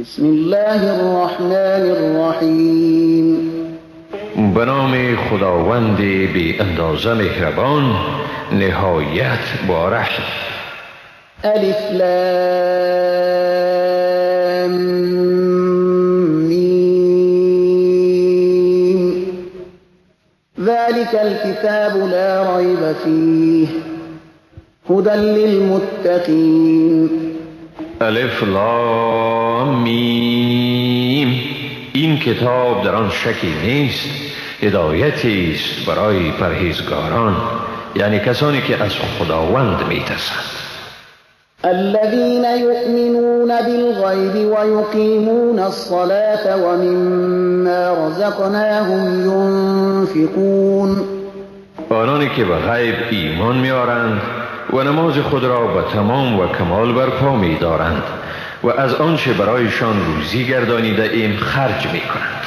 بسم الله الرحمن الرحیم. به نام خداوند بی اندازه مهربان، نهایت با رحم. الف لام میم. ذلك الكتاب لا ریب فیه هدى للمتقین. الف لام میم. این کتاب در آن شکی نیست، هدایتی است برای پرهیزگاران، یعنی کسانی که از خداوند میترسند. الذين يؤمنون بالغيب ويقيمون الصلاة ومما رزقناهم ينفقون. آنانی که به غیب ایمان میآورند و نماز خود را به تمام و کمال برپا می‌دارند و از آنچه برایشان روزی گردانیده ایم خرج می‌کنند.